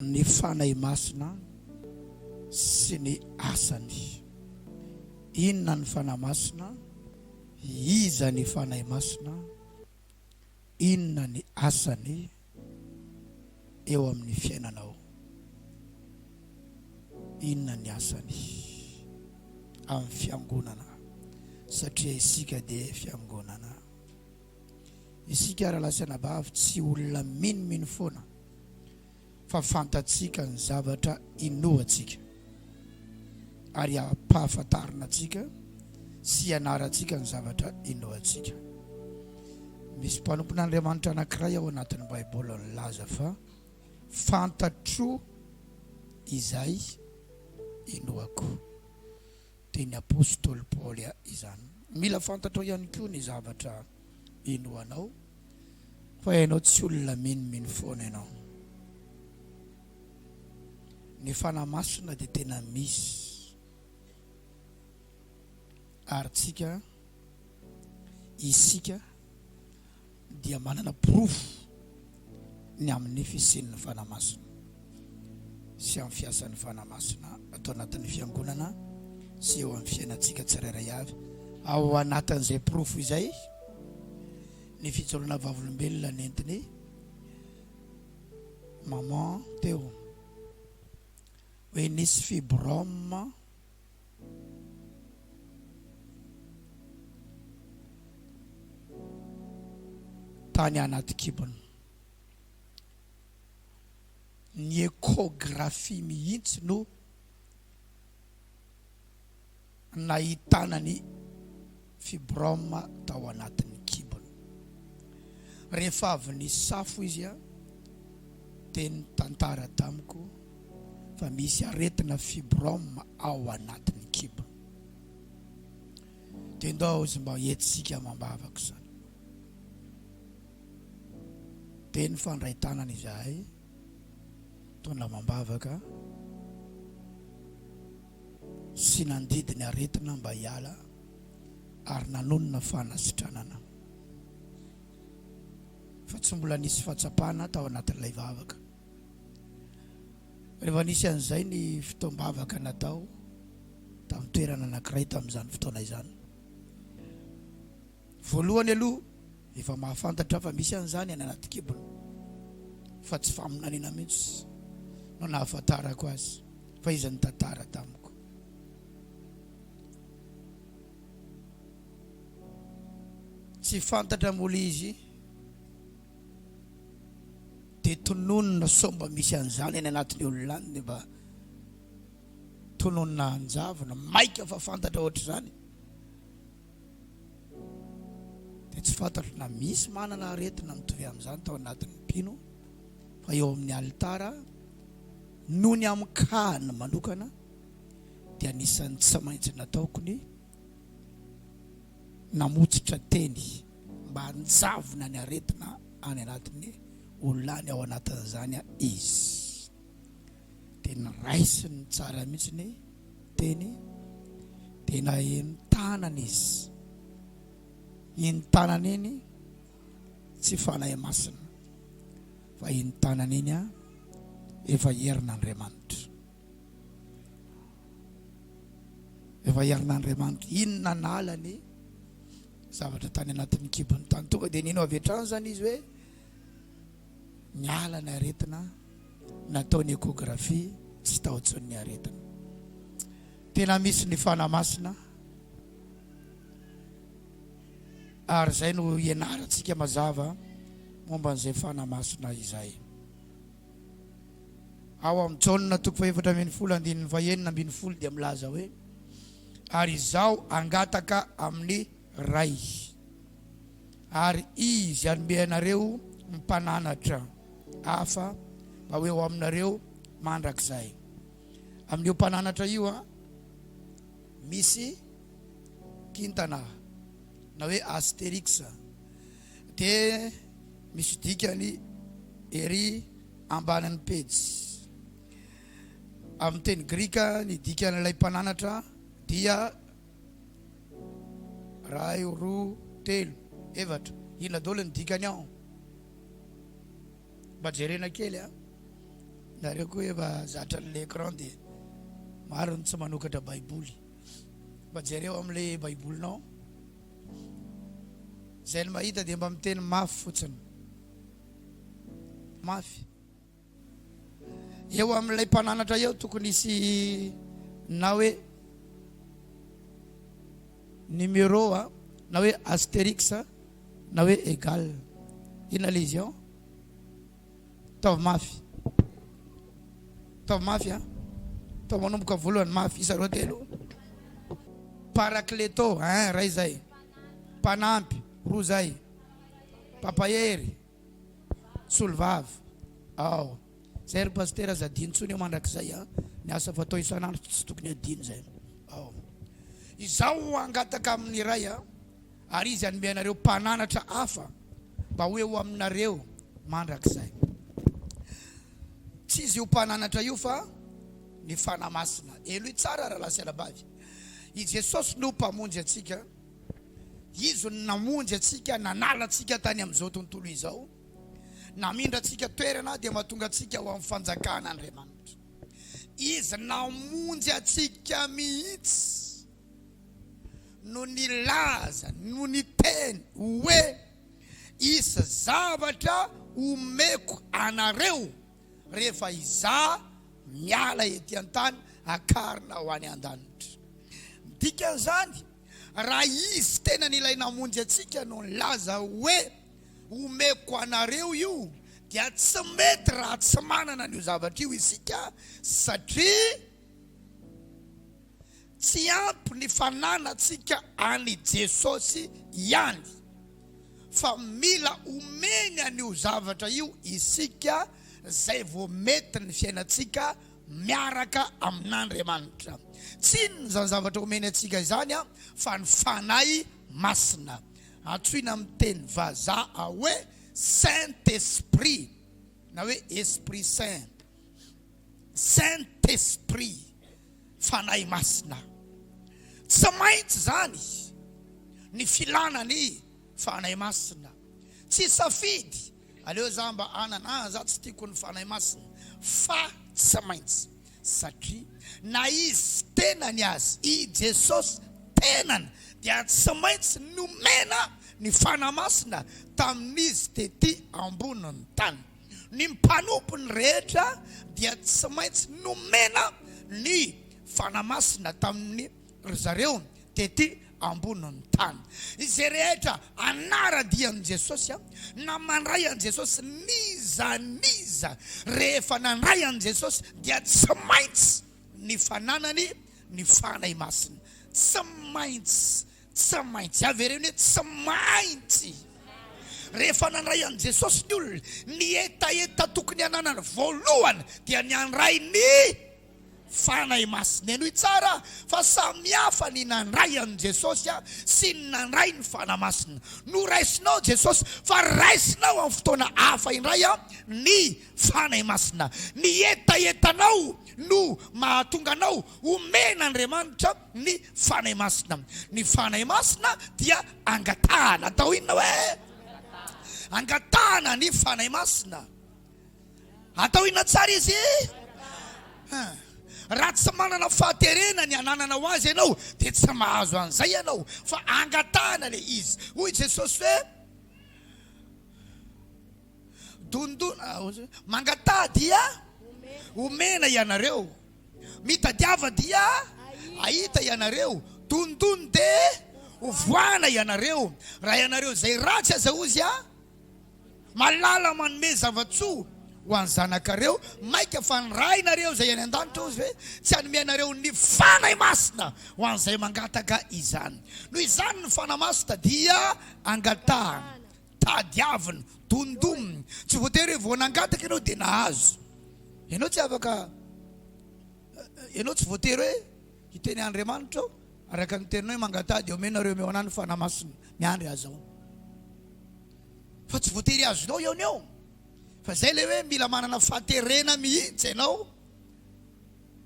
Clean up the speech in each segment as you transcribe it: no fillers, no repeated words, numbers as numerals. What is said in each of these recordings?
Ny Fanahy Masina sy ny asany. Inona ny Fanahy Masina? Iza ny Fanahy Masina? Inona ny asany eo amin'ny fiainanao? Inona ny asany amin'ny fiangonana? Satria isika dia fiangonana. Isika rahalahy sy anabavy tsy olona minomino foana fa fantatsika ny zavatra inoantsika ary ampahafantarina antsika sy ianarantsika ny zavatra inoantsika. Misy mpanompon'Andriamanitra anankiray ao anatin'ny Baiboly nilaza fa fantatro izay inoako. Teny Apostoly Paoly izany. Mila fantatrao ihany koa ny zavatra inoanao fa ianao tsy olona minomino foana ianao. Ny Fanahy Masina dia tena misy ary tsika isika dia manana porofo ny amin'ny fisian'ny Fanahy Masina sy amin'ny fiasan'ny Fanahy Masina ato anatin'ny fiangonana sy eo amin'ny fiainantsika tsirairay avy. Ao anatin'izay porofo izay ny fijoroana vavolombelona nentiny maman teo hoe nisy fibrome Tany anaty kibony. Ny échographie mihitsy no nahitana ny fibrome tao anatin'ny kibony. Rehefa avy nisafo izy dia nitantara tamiko fa misy aretina fibrome ao anatin'ny kibony. Dia ndao izy mba hetsika amam-bavaka izany. Dia nifandray tanana izahay, tonga amam-bavaka sy nandidy ny aretina mba hiala ary nanonona fanasitranana. Fa tsy mbola nisy fahatsapana tao anatin'ilay vavaka. Rehefa nisy an'izay ny fotoam-bavaka natao tamin'ny toerana anankiray tamin'izany fotoana izany. Voalohany aloha, efa mahafantatra fa misy an'izany any anaty kibony, fa tsy faminaniana mihitsy no nahafantarako azy, fa izy nitantara tamiko. Tsy fantatra mbola izy. Dia tononina sao mba misy an'izany any anatin'ny olona any dia mba tononina hanjavona, maika fa fantatra ohatr'izany. Dia tsy fantatro na misy manana aretina mitovy amin'izany tao anatin'ny mpino fa eo amin'ny alitara noho ny amin'ny kahany manokana dia anisan'ny tsy maintsy nataoko ny namotsitra teny mba hanjavona ny aretina any anatin'ny olona any ao anatin'izany izy. Dia noraisiny tsara mihitsy ny teny, dia naheno tanana izy. Iny tanana iny tsy fanahy masina, fa iny tanana iny efa herin'Andriamanitra. Efa herin'Andriamanitra. Iny nanala ny zavatra tany anatin'ny kibony tany. Tonga dia nino avy hatrany izany izy hoe niala ny aretina, natao ny échographie, tsy tao intsony ny aretina. Tena misy ny Fanahy Masina ary izay no ianarantsika mazava momba an'izay Fanahy Masina izay. Ao amin'ny Jaona toko fahefatra ambinifolo andininy fahenina ambinifolo dia milaza hoe, Ary Izaho hangataka amin'ny Ray, ary Izy hanome anareo Mpananatra hafa mba ho eo aminareo mandrakizay. Amin'io Mpananatra io misy kintana na hoe asterix dia misy dikany ery ambanin'ny pejy. Amin'ny teny grika ny dikan'ilay mpananatra dia ray, roa, telo, efatra. Inona daholo ny dikany ao? Mba jerena kely a. Nareo koa efa zatra an'ilay écran dia maro ny tsy manokatra baiboly. Mba jereo amin'ilay baibolinao. Izay ny mahita dia mba miteny mafy fotsiny. Mafy. Eo amin'ilay mpananatra eo tokony hisy na hoe numéro a, na hoe astérix na hoe égal. Inona ilay izy ao? Ataovy mafy. Ataovy mafy a. Ataovy manomboka voalohany mafy. Isa roa telo. Paracleto, un, ray zay. Mpanampy, roa zay. Mpampahery, solovava. Ao. Zay ry pasitera aza adino intsony io mandrakizay a. Ny asa fatao isan'andro tsy tokony adino zay. Ao. Izaho hangataka amin'ny Ray a. Ary Izy hanome anareo mpananatra hafa mba ho eo aminareo mandrakizay. Tsy izy io mpananatra io fa ny Fanahy Masina. Henoy tsara rahalahy sy anabavy. I Jesosy no Mpamonjy antsika. Izy no namonjy antsika, nanala antsika tany amin'izao tontolo izao. Namindra antsika toerana dia mahatonga antsika ho amin'ny fanjakan'Andriamanitra. Izy namonjy antsika mihitsy. no nilaza, no niteny hoe, Hisy zavatra homeko anareo rehefa Izaho miala ety an-tany hakarina ho any an-danitra. Ny dikan'izany, raha Izy tenany ilay namonjy antsika no nilaza hoe, Homeko anareo io, dia tsy mety raha tsy manana an'io zavatra io isika, satria Tsy ampy ny fananantsika an'i Jesosy ihany, fa mila omeny an'io zavatra io isika zay vao mety ny fiainantsika miaraka amin'Andriamanitra. Tsy inona izany zavatra omeny antsika izany fa ny Fanahy Masina. Antsoina amin'ny teny vazaha hoe Saint Esprit na hoe Esprit Saint. Saint Esprit, Fanahy Masina. Tsy maintsy izany ny filana ny Fanahy Masina. Tsy safidy, aleo za mba hanana, ah za tsy tiako ny Fanahy Masina, fa tsy maintsy. Satria na Izy tenany aza, i Jesosy tenany dia tsy maintsy nomena ny Fanahy Masina tamin'Izy tety ambonin'ny tany. Ny mpanompony rehetra dia tsy maintsy nomena ny Fanahy Masina tamin'ny ry zareo tety ambonin'ny tany. Izay rehetra hanara-dia an'i Jesosy na mandray an'i Jesosy n'iza n'iza rehefa nandray an'i Jesosy dia tsy maintsy ny fananany ny Fanahy Masina. Tsy maintsy Tsy maintsy. Avereno hoe tsy maintsy. Rehefa nandray an'i Jesosy ny olona, ny hetaheta tokony hananany voalohany dia ny handray ny Fanahy Masina. Henoy tsara fa samy hafa ny nandray an'i Jesosy sy ny nandray ny Fanahy Masina. Noraisinao Jesosy fa raisinao amin'ny fotoana hafa indray ny Fanahy Masina. Ny hetahetanao no mahatonga anao omen'Andriamanitra ny Fanahy Masina. Ny Fanahy Masina dia angatahana. Atao inona hoe? Angatahana ny Fanahy Masina. Atao inona tsara izy? Raha tsy manana fahaterena ny hananana ho azy ianao dia tsy mahazo an'izay ianao fa angatahana ilay izy. Hoy Jesosy hoe dondona, mangataha dia omena ianareo. Mitadiava dia hahita ianareo, dondony dia ho voahana ianareo. Raha ianareo izay ratsy aza hozy a, malala manome zava-tsoa ho an'ny zanakareo, mainka fa ny Rainareo izay any an-danitra hozy ve tsy hanome anareo ny Fanahy Masina ho an'izay mangataka izany. Noho izany ny Fanahy Masina dia angatahana, tadiavina, dondonina. Tsy voatery hoe vao nangataka ianao dia nahazo. Ianao tsy afaka, ianao tsy voatery hoe hiteny Andriamanitra aho, araka ny teninao hoe mangataha dia omenareo omeo anah ny Fanahy Masina, miandry azy aho. Fa tsy voatery azonao eo no eo. Fa izay ilay hoe mila manana fahaterena mihitsy ianao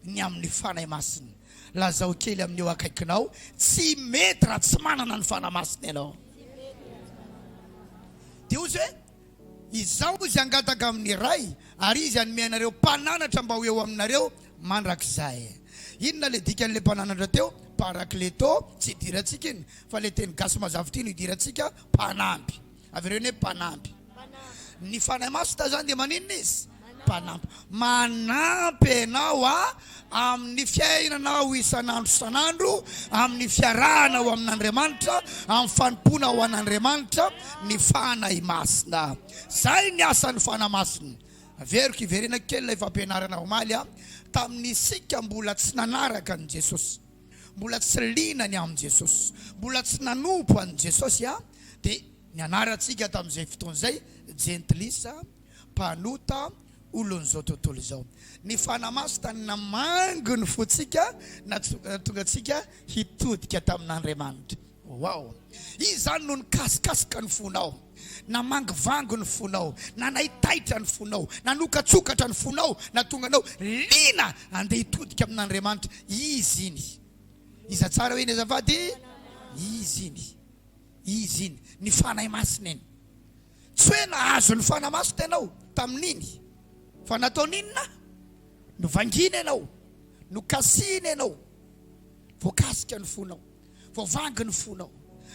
ny amin'ny Fanahy Masina. Lazao kely amin'ny eo akaikinao, tsy mety raha tsy manana ny Fanahy Masina ianao. Dia hoy izy hoe. Izaho hozy hangataka amin'ny Ray, ary Izy hanome anareo mpananatra mba ho eo aminareo mandrakizay. Inona ilay dikan'ilay mpananatra teo? Parakleto, tsy idirantsika iny, fa ilay teny gasy mazava ity no idirantsika, mpanampy. Avereno hoe mpanampy. Ny Fanahy Masina izany dia maninona izy? Mpanampy. Manampy anao amin'ny fiainanao isan'andro isan'andro, amin'ny fiarahanao amin'Andriamanitra, amin'ny fanompoana ho an'Andriamanitra ny Fanahy Masina. Izay ny asan'ny Fanahy Masina. Averiko hiverenako kely ilay fampianarana omaly tamin'isika mbola tsy nanaraka an'i Jesosy, mbola tsy liana ny amin'i Jesosy, mbola tsy nanompo an'i Jesosy dia ny anarantsika tamin'izay fotoana izay jentilisa, mpanota, olon'izao tontolo izao. Ny Fanahy Masina namangy ny fontsika, nahatonga antsika hitodika tamin'Andriamanitra. Wow! Izy izany no nikasikasika ny fonao, namangivangy ny fonao, nanaitaitra ny fonao, nanokatsokatra ny fonao, nahatonga anao liana handeha hitodika amin'Andriamanitra. Izy iny. Iza tsara hoe iny azafady? Izy iny. Izy iny. Ny Fanahy Masina iny. Tsy hoe nahazo ny Fanahy Masina ianao tamin'iny, fa nataony inona? Novangiana ianao, nokasihina ianao, voakasika ny fonao, voavangy ny fonao,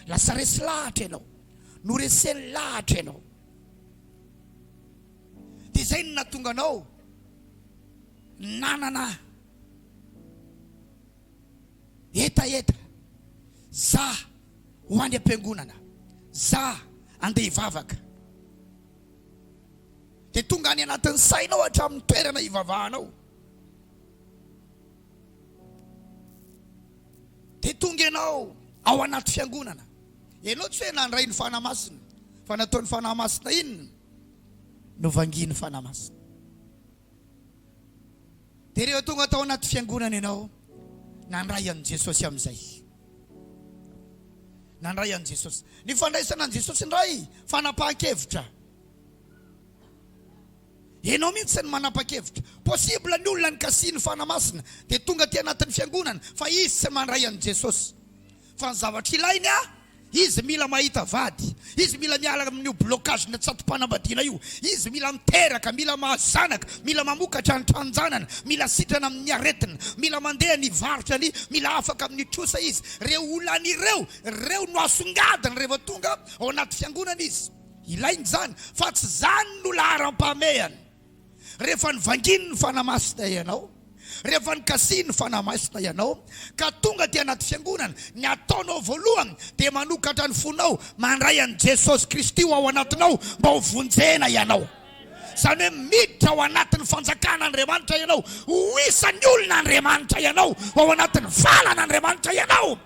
lasa resy lahatra ianao, noreseny lahatra ianao. Dia izay no nahatonga anao nanana hetaheta, za ho any am-piangonana, za andeha hivavaka. Dia tonga any anatin'ny sainao hatramin'ny toerana hivavahanao. Dia tonga ianao ao anaty fiangonana. Ianao tsy hoe nandray ny Fanahy Masina, fa nataon'ny Fanahy Masina inona? Novangian'ny Fanahy Masina. Dia rehefa tonga tao anaty fiangonana ianao, nandray an'i Jesosy amin'izay. Nandray an'i Jesosy. Ny fandraisana an'i Jesosy indray, fanapahan-kevitra. Ianao mihitsy no manapa-kevitra. Possible ny olona nikasihin'ny Fanahy Masina dia tonga aty anatin'ny fiangonana fa izy tsy mandray an'i Jesosy. Fa ny zavatra ilainy a, Izy mila mahita vady, izy mila miala amin'io blocage na tsato-panambadiana io, izy mila miteraka, mila mahazo zanaka, mila mamokatra ny tranon-janany, mila sitrana amin'ny aretina, mila mandeha ny varotra ny, mila afaka amin'ny trosa izy. Ireo olana ireo, ireo no asongadiny rehefa tonga ao anaty fiangonana izy. Ilainy izany, fa tsy izany no laharam-pahamehana. Rehefa nivanginy ny Fanahy Masina ianao, rehefa nikasihin'ny Fanahy Masina ianao, ka tonga aty anaty fiangonana, ny ataonao voalohany dia manokatra ny fonao, mandray an'i Jesosy Kristy ho ao anatinao mba ho vonjena ianao. Izany hoe miditra ao anatin'ny fanjakan'Andriamanitra ianao, ho isan'ny olon'Andriamanitra ianao, ho ao anatin'ny valan'Andriamanitra ianao.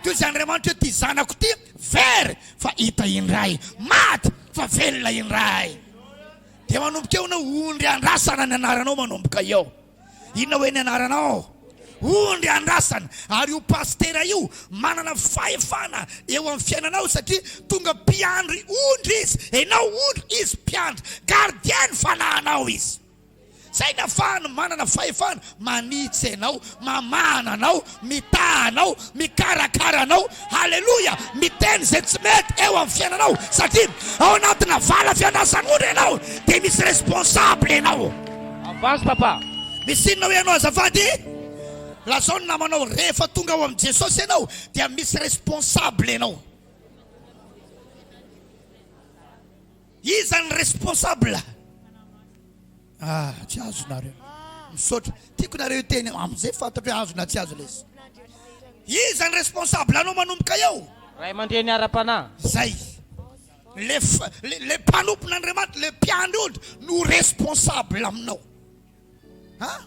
Toy izay Andriamanitra hoe ity zanako ity very fa hita indray, maty fa velona indray. Dia manomboka eo ianao, ondry andrasana ny anaranao manomboka eo. Inona hoe ny anaranao? Ondry andrasana. Ary io pasitera io manana fahefana eo amin'ny fiainanao satria tonga mpiandry ondry izy. Ianao ondry, izy mpiandry. Gardien ny fanahinao izy. Zay ny afahany manana fahefana manitsy anao, mamahana anao, mitaha anao, mikarakara anao, haleloia, miteny izay tsy mety eo amin'ny fiainanao satria ao anatina vala fiandrasan'ondry ianao dia misy responsable ianao. Avance papa. Misy inona hoe ianao azafady? Lazao ny namanao rehefa tonga ao amin'i Jesosy ianao dia misy responsable ianao. Iza ny responsable? Ah, tsy azonareo. Misaotra. Tiako nareo hiteny amin'izay fantatro hoe azo na tsy azo ilay izy. Iza ny responsable anao manomboka eo? Ray aman-dreny ara-panahy. Zay. Le le le mpanompon'Andriamanitra, le mpiandry ondry no responsable aminao. Ha?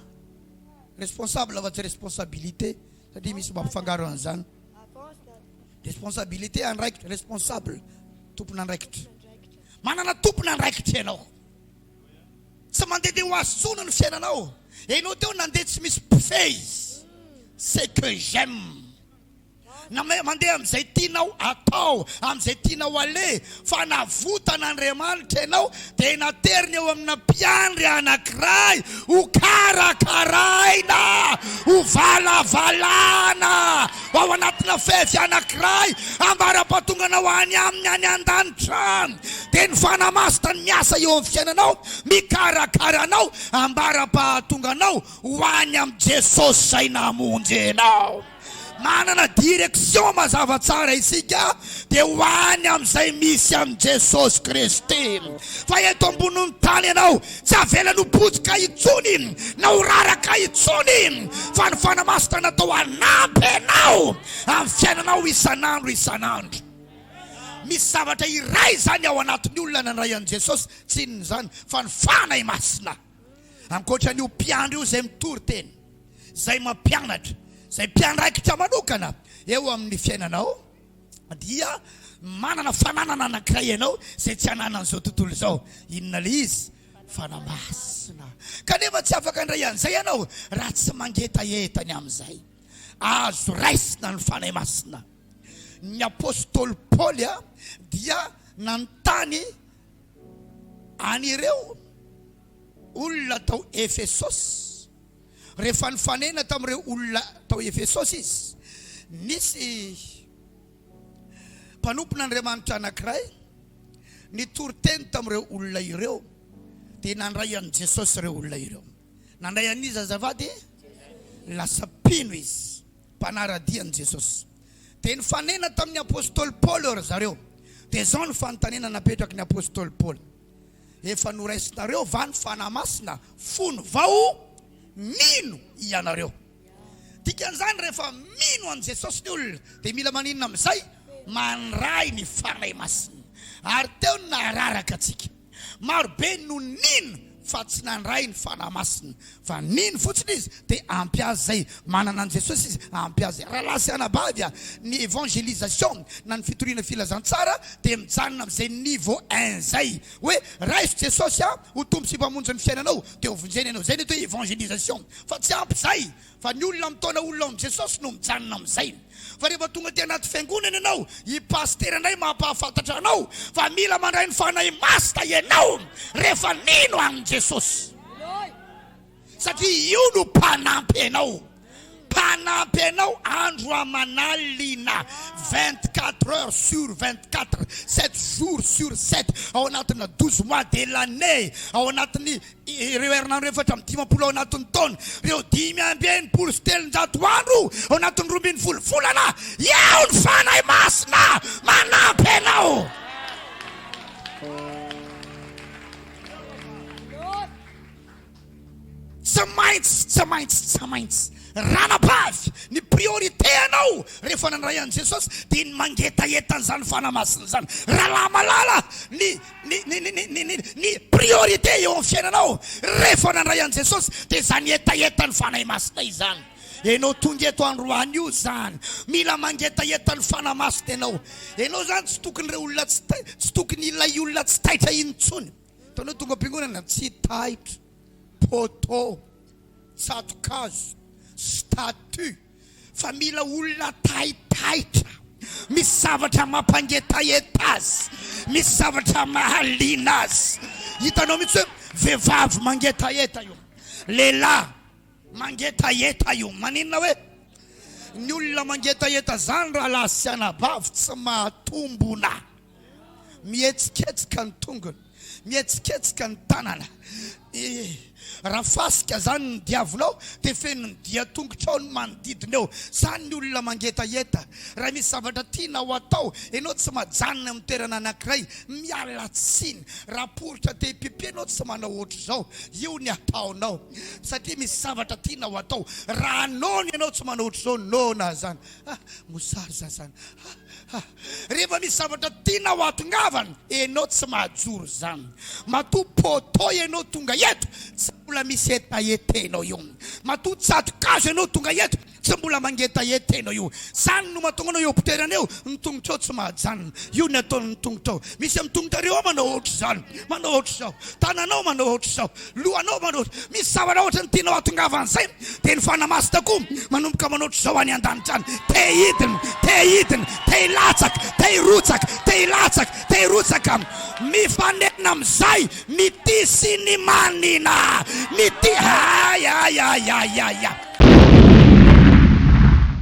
Responsable fa tsy responsabilité satria misy mampifangaro an'izany. Responsabilité andraikitra, responsable tompon'andraikitra. Manana tompon'andraikitra ianao. Tsy mandehandeha ho azy intsony ny fiainanao. Ianao teo nandeha tsy misy mpifehy. C'est que j'aime. Na mandeha amin'izay tianao atao, amin'izay tianao aleha, fa navotan'Andriamanitra ianao dia nateriny eo amina mpiandry anankiray ho karakaraina, ho valavalana ao. anatina fefy anankiray ambara-pahatonganao any Aminy any an-danitra. Dia ny Fanahy Masina no miasa eo amin'ny fiainanao, mikarakara anao ambara-pahatonganao ho any amin'i Jesosy izay namonjy anao. Manana direction mazava tsara isika dia ho any amin'izay misy an'i Jesosy Kristy. Fa eto ambonin'ny tany ianao tsy avelany ho potika intsony na ho raraka intsony fa ny Fanahy Masina natao hanampy anao amin'ny fiainanao isan'andro isan'andro. Misy zavatra iray izany ao anatin'ny olona nandray an'i Jesosy, tsy inona izany fa ny Fanahy Masina. Ankoatra an'io mpiandry io izay mitory teny, izay mampianatra, izay mpiandraikitra manokana eo amin'ny fiainanao, dia manana fananana anankiray ianao izay tsy ananan'izao tontolo izao. Inona ilay izy? Fanahy Masina. Kanefa tsy afaka handray an'izay ianao raha tsy mangetaheta ny amin'izay. Azo raisina ny Fanahy Masina. Ny apostoly Paoly dia nanontany an'ireo olona tao Efesosy. Rehefa nifanena tamin'ireo olona tao Efesosy izy, nisy mpanompon'Andriamanitra anankiray nitory teny tamin'ireo olona ireo, dia nandray an'i Jesosy ireo olona ireo. Nandray an'iza azafady? Lasa mpino izy. Mpanara-dia an'i Jesosy. Dia nifanena tamin'ny apostoly Paoly ry zareo. Dia izao ny fanontaniana napetraky ny apostoly Paoly, Efa noraisinareo va ny Fanahy Masina fony vao nino ianareo? Dikan'izany, rehefa mino an'i Jesosy ny olona, dia mila maninona amin'izay? Mandray ny Fanahy Masina. Ary teo no nahararaka antsika. Maro be no nino fa tsy nandray ny Fanahy Masina, fa nino fotsiny izy dia ampy azy izay, manana an'i Jesosy izy, ampy azy. Rahalahy sy anabavy a, ny évangélisation na ny fitoriana filazantsara dia mijanona amin'izay niveau un izay, hoe raiso Jesosy a ho Tompo sy Mpamonjy ny fiainanao dia ho vonjena ianao, izay ny atao hoe évangélisation, fa tsy ampy izay Fa ny olona mitaona olona ao amin'i Jesosy no mijanona amin'izay. Fa rehefa tonga aty anaty fiangonana ianao, i Pasitera indray mampahafantatra anao fa mila mandray ny Fanahy Masina ianao rehefa nino an'i Jesosy. Satria io no mpanampy anao. Mpanampy anao andro aman'alina, 24 heures sur 24, 7 jours sur 7, ao anatina 12 mois de l'année, ao anatin'ny Ireo herinandro 54 ao anatin'ny taona, ireo 365 andro ao anatin'ny 12 volana, eo ny Fanahy Masina manampy anao. Tsy maintsy, tsy maintsy, tsy maintsy. Ranabavy, ny priorité anao rehefa nandray an'i Jesosy dia ny mangetaheta an'izany Fanahy Masina izany. Rahalahy malala, ny ny ny ny ny ny ny priorité eo amin'ny fiainanao rehefa nandray an'i Jesosy dia izany hetaheta ny Fanahy Masina izany. Ianao tonga eto androany io izany, mila mangetaheta ny Fanahy Masina ianao. Ianao izany tsy tokony ireo olona tsy tsy tokony ilay olona tsy taitra intsony. Hitanao tonga am-piangonana tsy taitra, poteau, tsato-kazo, statue, fa mila olona taitaitra, misy zavatra mampangetaheta azy, misy zavatra mahaliana azy. Hitanao mihitsy hoe vehivavy mangetaheta io, lehilahy mangetaheta io. Maninona hoe ny olona mangetaheta zany rahalahy sy anabavy tsy mahatombona. Mihetsiketsika ny tongony, mihetsiketsika ny tanana. Eh, raha fasika zany ny diavinao dia feno ny dian-tongotrao ny manodidina eo. Zany ny olona mangetaheta. Raha misy zavatra tiana ho atao, ianao tsy majanona amin'ny toerana anankiray, miala tsiny. Raha poritra te hipipi ianao tsy manao ohatr'izao. Io ny ataonao satria misy zavatra tiana ho atao. Raha noana ianao tsy manao ohatr'izao, noana zany. Ah, mosary za zany. Ah. Ha! Rehefa misy zavatra tianao hahatongavana, enao tsy mahajoro izany. Matoa poteau enao tonga eto, tsy mbola misy hetaheta enao io. Matoa tsato-kazo enao tonga eto, tsy mbola mangetaheta enao io. Izany no mahatonga anao eo am-pitoerana eo, ny tongotrao tsy mahajanona. Io ny ataon'ny tongotrao. Misy amin'ny tongotrareo ao manao ohatr'izany, manao ohatr'izao. Tananao manao ohatr'izao. Lohanao manao misy zavatra ohatran'ny tianao hahatongavana izay dia ny Fanahy Masina koa manomboka manao ohatr'izao any an-danitra any, te hidina, te hidina, te hilatsaka, te hirotsaka, te hilatsaka, te hirotsaka, mifanena amin'izay mitia sy ny manina, mitia, ay ay ay ay ay ay.